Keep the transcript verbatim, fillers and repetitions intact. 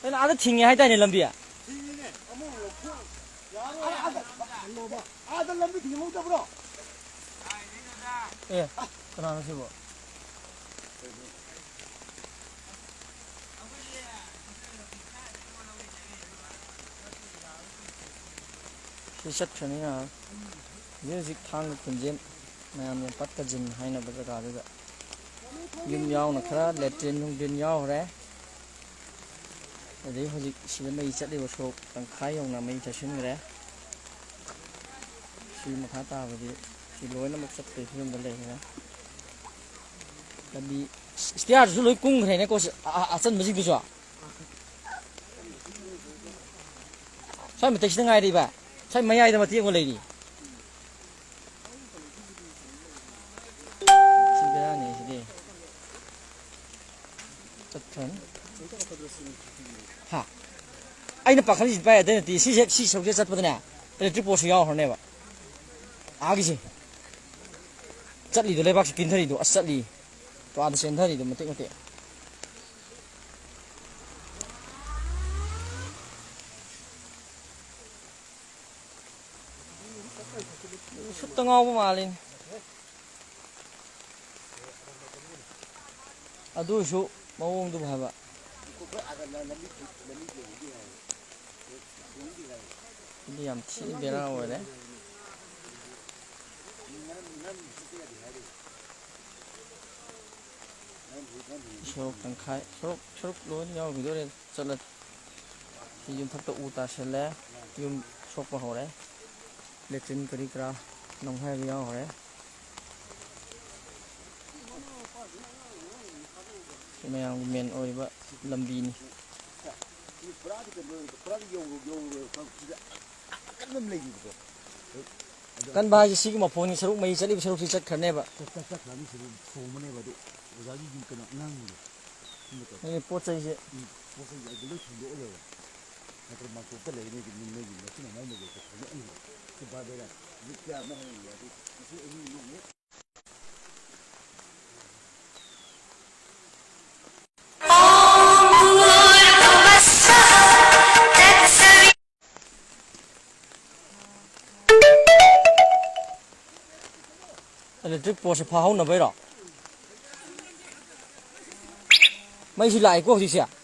ꯀꯩꯅꯣ, ꯑꯥꯗ ꯊꯤꯡꯉꯦ ꯍꯥꯏꯗꯥꯏꯅꯦ ꯂꯝꯕꯤ? ꯊꯤꯡꯉꯤꯅꯦ, ꯑꯃꯨꯛ ꯂꯧꯊꯣꯛ-, ꯌꯥꯔꯣꯏ, ꯑꯥꯗ, ꯑꯥꯗ ꯂꯝꯕꯤ ꯊꯤꯡꯍꯧꯗꯕ꯭ꯔꯣ? ꯑꯦ, ꯀꯅꯥꯅꯣ ꯁꯤꯕꯣ? ꯁꯤ ꯆꯠꯈ꯭ꯔꯅꯤ ꯉꯥꯏꯍꯥꯛ꯫ ꯍꯧꯖꯤꯛ ꯍꯧꯖꯤꯛ ꯊꯥꯡꯒ ꯈꯨꯟꯖꯦꯟ, ꯃꯌꯥꯝ ꯌꯥꯝ ꯄꯠꯀ ꯖꯤꯟ ꯍꯥꯏꯅꯕ ꯖꯒꯥꯗꯨꯗ ꯌꯨꯝ ꯌꯥꯎꯅ ꯈꯔ ꯂꯦꯇ꯭ꯔꯤꯟ ꯅꯨꯡꯗ꯭ꯔꯤꯟ ꯌꯥꯎꯈ꯭ꯔꯦ꯫ ꯑꯗꯩ ꯍꯧꯖꯤꯛ ꯁꯤꯗ ꯃꯩ ꯆꯠꯂꯤꯕ ꯁꯣꯔꯣꯛ ꯇꯪꯈꯥꯏ ꯌꯧꯅ ꯃꯩ ꯆꯠꯁꯤꯟꯈ꯭ꯔꯦ꯫ ꯁꯤ ꯃꯈꯥ ꯇꯥꯕꯗꯤ ꯁꯤ ꯂꯣꯏꯅꯃꯛ ꯆꯠꯄꯒꯤ ꯐꯤꯕꯝꯗ ꯂꯩꯈ꯭ꯔꯦ꯫ ꯂꯝꯕꯤ ꯏꯁꯇꯤꯌꯥꯔꯗꯨꯁꯨ ꯂꯣꯏ ꯀꯨꯝꯈ꯭ꯔꯦꯅꯦꯀꯣ, ꯁꯤ ꯑ-, ꯑ-, ꯑꯆꯟꯕꯁꯤꯡꯗꯨꯁꯨ꯫ ꯁ꯭ꯋꯥꯏ ꯃꯇꯦꯛꯁꯤꯗ ꯉꯥꯏꯔꯤꯕ, ꯁ꯭ꯋꯥꯏ ꯃꯌꯥꯏꯗ ꯃꯇꯦꯛ ꯑꯃ ꯂꯩꯔꯤ꯫ ꯁꯤ ꯕꯦꯔꯥꯅꯤ ꯁꯤꯗꯤ꯫ ꯆꯠꯈ꯭ꯔꯅꯤ꯫ ꯍꯥ? ꯑꯩꯅ ꯄꯥꯈꯠꯂꯤꯁꯤ ꯄꯥꯏ ꯑꯗꯩ ꯅꯠꯇꯦ꯫ ꯁꯤꯁꯦ, ꯁꯤ ꯁꯔꯨꯛꯁꯦ ꯆꯠꯄꯗꯅꯦ, electric post ꯁꯨ ꯌꯥꯎꯈ꯭ꯔꯅꯦꯕ꯫ ꯑꯥꯒꯤꯁꯦ꯫ ꯆꯠꯂꯤꯗꯣ, ꯂꯩꯕꯥꯛꯁꯦ ꯀꯤꯟꯊꯔꯤꯗꯣ, ꯑꯁ, ꯆꯠꯂꯤ꯫ ꯇꯣꯉꯥꯟꯅ ꯆꯦꯟꯊꯔꯤꯗꯣ ꯃꯇꯦꯛ ꯃꯇꯦꯛ꯫ ꯁꯨꯠꯇ ꯉꯥꯎꯕ ꯃꯥꯜꯂꯤꯅꯦ꯫ ꯑꯗꯨ ꯑꯣꯏꯔꯁꯨ ꯃꯑꯣꯡꯗꯨꯕꯨ ꯍꯥꯏꯕ꯫ ꯁꯤꯗꯤ ꯌꯥꯝ ꯊꯤ ꯕꯦꯔꯥ ꯑꯣꯏꯔꯦ꯫ ꯁꯣꯔꯣꯛ ꯇꯪꯈꯥꯏ, ꯁꯣꯔꯣꯛ ꯁꯔꯨꯛ ꯂꯣꯏꯅ ꯌꯥꯎꯈꯤꯗꯣꯔꯦ ꯆꯠꯂꯗꯤ꯫ ꯁꯤ ꯌꯨꯝꯊꯛꯇ ꯎ ꯇꯥꯁꯜꯂꯦ, ꯌꯨꯝ ꯁꯣꯛꯄ ꯍꯧꯔꯦ, ꯂꯦꯇ꯭ꯔꯤꯟ ꯀꯔꯤ ꯀꯔꯥ ꯅꯝꯈꯥꯏꯕ ꯌꯥꯎꯈ꯭ꯔꯦ꯫ ꯁꯤ ꯃꯌꯥꯝꯒꯤ ꯃꯦꯟ ꯑꯣꯏꯔꯤꯕ ꯂꯝꯕꯤꯅꯤ꯫ ꯀꯟꯕ ꯍꯥꯏꯁꯦ ꯁꯤꯒꯤ ꯃꯐꯣꯟꯒꯤ ꯁꯔꯨꯛ, ꯃꯩ ꯆꯠꯂꯤꯕ ꯁꯔꯨꯛꯁꯤ ꯆꯠꯈ꯭ꯔꯅꯦꯕ꯫ ꯆꯠ-, ꯆꯠ-, ꯆꯠꯈ꯭ꯔꯅꯤ, ꯁꯤꯗ ꯊꯣꯡꯕꯅꯦꯕ ꯑꯗꯨ꯫ ꯑꯣꯖꯥꯒꯤ ꯌꯨꯝ ꯀꯩꯅꯣ ꯑꯉꯥꯡꯁꯤꯡꯗꯣ꯫ ꯁꯨꯝꯕ ꯇꯧ-, ꯅꯣꯏꯒꯤ ꯄꯣꯠ ꯆꯩꯁꯦ꯫ ꯎꯝ, ꯄꯣꯠ ꯆꯩꯁꯦ ꯑꯗꯨ ꯂꯣꯏ ꯊꯣꯡꯗꯣꯛꯑ ꯂꯣꯏꯔꯦ꯫ ꯅꯠꯇ꯭ꯔ ꯃꯥꯡꯊꯣꯛꯇ ꯂꯩ ꯅꯣꯏꯒꯤ ꯃꯤ, ꯅꯣꯏꯒꯤ ꯃꯆꯤꯟ ꯃꯅꯥꯎ ꯃꯈꯩꯗꯣ ꯊꯣꯡꯗꯣꯛꯑ ꯂꯣꯏꯔꯦ꯫ ꯁꯤ ꯕꯥꯔ ꯕꯦꯔꯥ꯫ ꯃꯤꯠ ꯀꯌꯥ ꯑꯃ ꯍꯌꯦꯡ ꯌꯥꯗꯦ꯫ ꯏꯆꯦ ꯑꯅꯤ ꯏꯃꯨꯡꯅꯦ꯫ Electric post ꯐꯥꯍꯧꯅꯕꯩꯔꯣ? ꯃꯩꯁꯤ ꯂꯥꯛꯏꯀꯣ ꯍꯧꯖꯤꯛꯁꯦ꯫